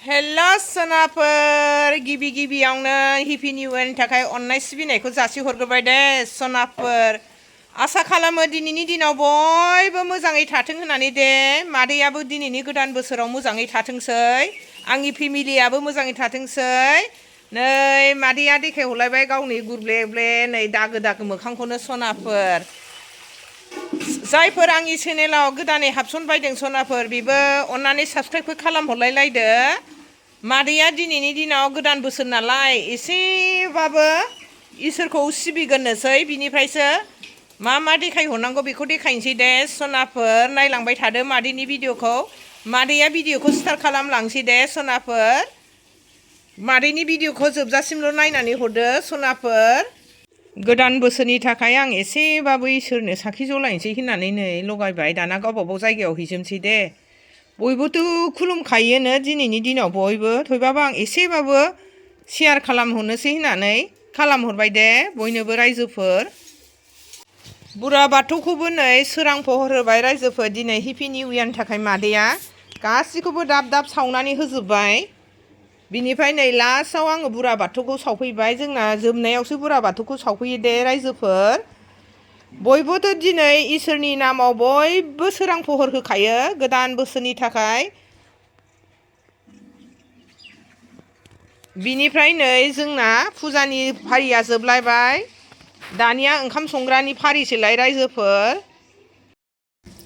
hello सनाफोर गिबि गिबियावनो happy new इयारनि थाखाय अननाय सिबिनायखौ जासिहरग्रोबाय दे सनाफोर आसा खालामो दिनैनि दिनाव बयबो मोजाङै थाथों होननानै दे मादैयाबो दिनैनि गोदान बोसोराव मोजाङै थाथोंसै आंनि फेमिलियाबो मोजाङै थाथोंसै नै मादैया देखायहरलायबाय गावनि गुरब्ले ब्ले नै दागो दागो मोखांखौनो सनाफोर जायफोर आंनि चेनेलाव गोदानै हाबसनबायदों सनाफोर बेबो अननानै साबस्क्राइबबो खालामहरलायलायदो मादैया दिनैनि दिनाव गोदान बोसोर नालाय एसेबाबो इसोरखौ सिबिगोरनोसै बिनिफ्रायसो मा देखायहरनांगौ बेखौ देखायनोसै दे सनाफोर नायलांबाय थादो मादैनि भिडिअखौ मादैया भिडिअखौ स्टार्ट खालामलांसै दे सनाफोर मादैनि भिडिअखौ जोबजासिमल' नायनानै हरदो सनाफोर गोदान बोसोरनि थाखाय आं एसेबाबो इसोरनो साखि जलायनोसै होननानै नै लगायबाय दाना गावबागाव जायगायाव हैजोबनोसै दे बयबोथ' खुलुमखायोनो दिनैनि दिनाव बयबो थेवबाबो आं एसेबाबो शेयार खालामहरनोसै होननानै खालामहरबाय दे बयनोबो रायजोफोर बुरा बाथौखौबो नै सोरां पहर होबाय रायजोफोर दिनै हेपि निउ इयारनि थाखाय मादैया गासिखौबो दाब दाब सावनानै होजोब्बाय बिनिफ्राय नै लास्टआव आङो बुरा बाथौखौ सावफैबाय जोंना जोबनायावसो बुरा बाथौखौ सावफैयो दे रायजोफोर बयबोथ' दिनै इसोरनि नामाव बयबो सोरां पहर होखायो गोदान बोसोरनि थाखाय बिनिफ्राय नै जोंना फुजानि फारिया जोबलायबाय दानिया ओंखाम संग्रानि फारिसैलाय रायजोफोर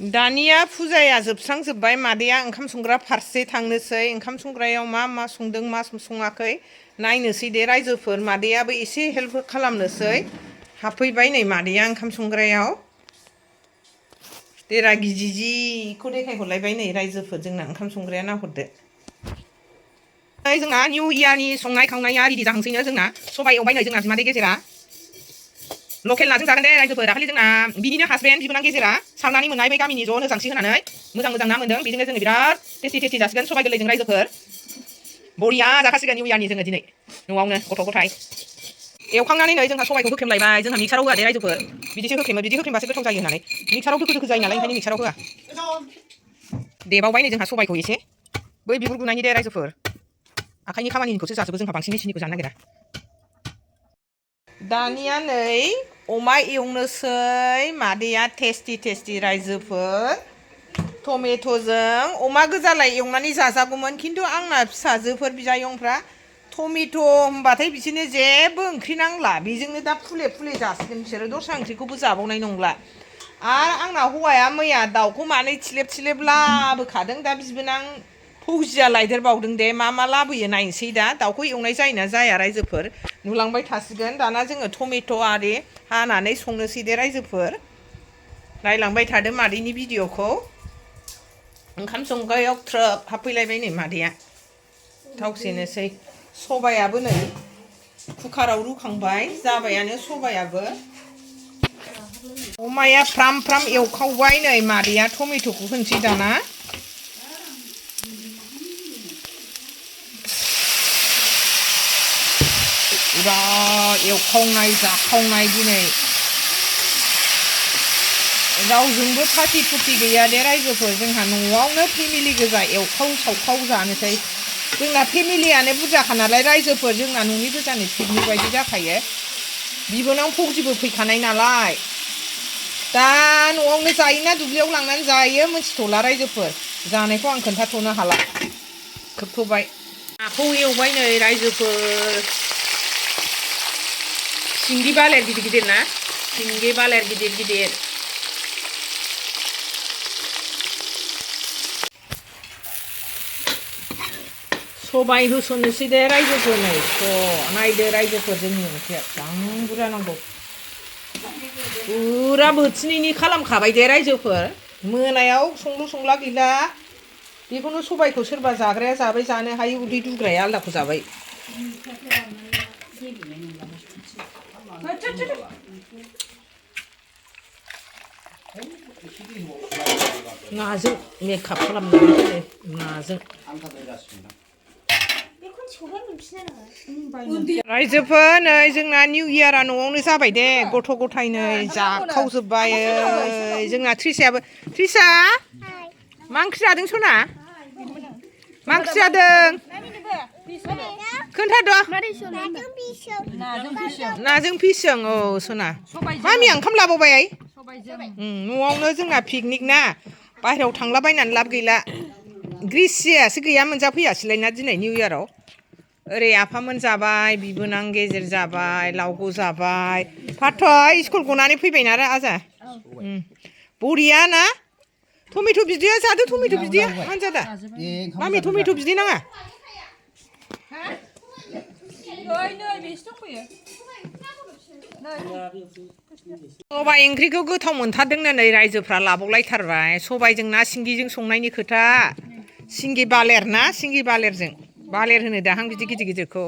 दानिया फुजाया जोबस्रांजोब्बाय मादैया ओंखाम संग्रा फारसे थांनोसै ओंखाम संग्रायाव मा संदों मा सङाखै नायनोसै दे रायजोफोर मादैयाबो एसे हेल्प खालामनोसै हाबफैबाय नै मादैया ओंखाम संग्रायाव देरा गिजिजिखौ देखायहरलायबाय नै रायजोफोर जोंना ओंखाम संग्राया नाहरदो जोंना निउ इयारनि संनाय खावनाया रेडि जाहांसैनो जोंना सबाय एवबाय नै जोंना बिमादै गेजेरा लकेल नाजों जागोन दे रायजोफोर दाखालि जोंना बिनिनो हासबेन्ड बिबोनां गेजेरा सारनानै मोननाय बै गामिनि ज' नोजांसि होनानै मोजां ना मोन्दों बेजोंनो जोङो बिराद टेस्टि जासिगोन सबाय गोरलैजों रायजोफोर बरिया जाखासिगोन निउ इयारनि जोङो दिनै न'आवनो गथ' गथाय एवखांनानै नै जोंहा सबायखौ होख्रेमलायबाय जोंहा मिक्साराव होआ दे रायजोफोर बिदिसो होख्रेमो बिदि होख्रेमबासो गोथाव जायो होननानै मिक्साराव दोखो जायो नालाय ओंखायनो मिक्साराव होआ देबावबाय नै जोंहा सबायखौ एसे बै बिगुर गुनायनि दे रायजोफोर आखाइनि खामानिखौसो जाजोबो जोंहा बांसिन मेसिननिखौ जानो नागिरा दानिया नै अमा एवनोसै मादैया टेस्टि रायजोफोर टमेट'जों अमा गोजालाय एवनानै जाजागौमोन खिन्थु आंना फिसाजोफोर बिजायंफ्रा टमेट' होनबाथाय बिसोरनो जेबो ओंख्रि नांला बेजोंनो दा फुले जासिगोन बिसोरो दस्रा ओंख्रिखौबो जाबावनाय नंला आरो आंना हौवाया मैया दाउखौ मानै थिलेब लाबोखादों दा बिबोनां फौजिया लायदेरबावदों दे मा लाबोयो नायनोसै दा दाउखौ एवनाय जायोना जाया रायजोफोर नुलांबाय थासिगोन दाना जोङो टमेट' आरि हानानै संनोसै दे रायजोफोर नायलांबाय थादो मादैनि भिडिअखौ ओंखाम संग्रायाव थ्रोब हाबफैलायबाय नै मादैया थावसेनोसै सबायाबो नै कुकाराव रुखांबाय जाबायानो सबायाबो अमाया फ्राम एवखावबाय नै मादैया टमेट'खौ होनोसै दाना बिराद एवखावनाय जाखावनाय दिनै रावजोंबो पार्टि फुर्टि गैया दे रायजोफोर जोंहा न'आवनो फेमिलि गोजा एवखाव सावखाव जानोसै जोंना फेमिलियानो बुरजाखा नालाय रायजोफोर जोंना न'नि गोजानि पिकनिक बायदि जाखायो बिबोनां फौजिबो फैखानाय नालाय दा न'आवनो जायोना दुब्लियाव लांनानै जायो मिथिथ'ला रायजोफोर जानायखौ आं खोन्थाथ'नो हाला खोबथ'बाय नाखौ एवबाय नै रायजोफोर सिंगि बालेर गिदिर ना सिंगि बालेर गिदिर सबाय होसननोसै दे रायजोफोर नै नायदो रायजोफोर जोंनि ओंख्रिया बेसेबां बुरजा नांगौ फुरा बोथिनैनि खालामखाबाय दे रायजोफोर मोनायाव संला गैला बेखौनो सबायखौ सोरबा जाग्राया जाबाय जानो हायै उदै दुग्राया आलदाखौ जाबाय नाजों मेकआप खालामनानै नाजों रायजोफोर नै जोंना निउ इयारा न'आवनो जाबाय दे गथ' गथाय नै जाखावजोब्बाय जोंना थ्रिसायाबो थ्रिसा मा ओंख्रि जादों सना मा ओंख्रि जादों खोन्थाद' मारै सङो नाजों फिसजों औ सना मामिया ओंखाम लाबावबाय न'आवनो जोंना पिकनिक ना बाहेरायाव थांलाबायनानै लाब गैला ग्रिसियासो गैया मोनजाफैयासैलाय ना दिनै निउ इयाराव ओरै आफामोन जाबाय बिबोनां गेजेर जाबाय लावग' जाबाय फाथय स्कुल गनानै फैबायना आरो आजा बरिया ना टमेट' बिदैया जादो टमेट' बिदैया मानो जादा मामि टमेट' बिदै नाङा सबाइ ओंख्रिखौ गोथाव मोनथारदोंनो नै रायजोफ्रा लाबावलायथारबाय सबाइजों ना सिंगिजों संनायनि खोथा सिंगि बालेर ना सिंगि बालेरजों बालेर होनो दाहां बिदि गिदिर गिदिरखौ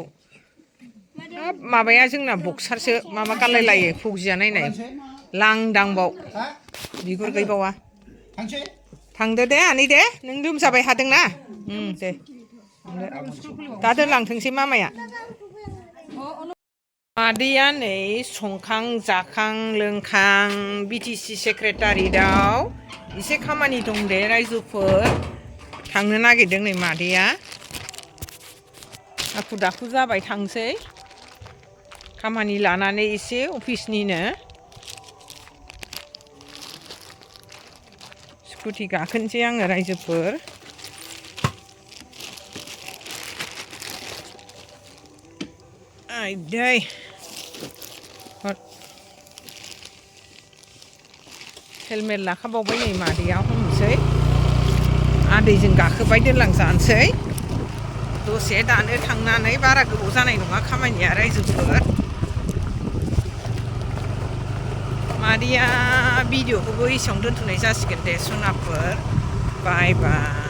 हाब माबाया जोंना बक्सारसो माबा गारलायलायो फौजिया नायनाय लांदांबाव बिगुर गैबावा थांदो दे आनै दे नों लोमजाबाय हादोंना दे दा दोनलांथोंसै मामाया मादैया नै संखां जाखां लोंखां बिटिसि सेक्रेटारियेटआव एसे खामानि दं दे रायजोफोर थांनो नागिरदों नै मादैया हाखु दाखु जाबाय थांसै खामानि लानानै एसे अफिसनिनो स्कुटि गाखोनोसै आङो रायजोफोर आइदै हेलमेट लाखाबावबाय नै मादैया हमनोसै आदैजों गाखोबाय दोनलांजानोसै दसे दानो थांनानै बारा गोबाव जानाय नङा खामानिया रायजोफोर मादैया भिडिअखौबो एसेयावनो दोनथ'नाय जासिगोन दे सनाफोर बाय बाय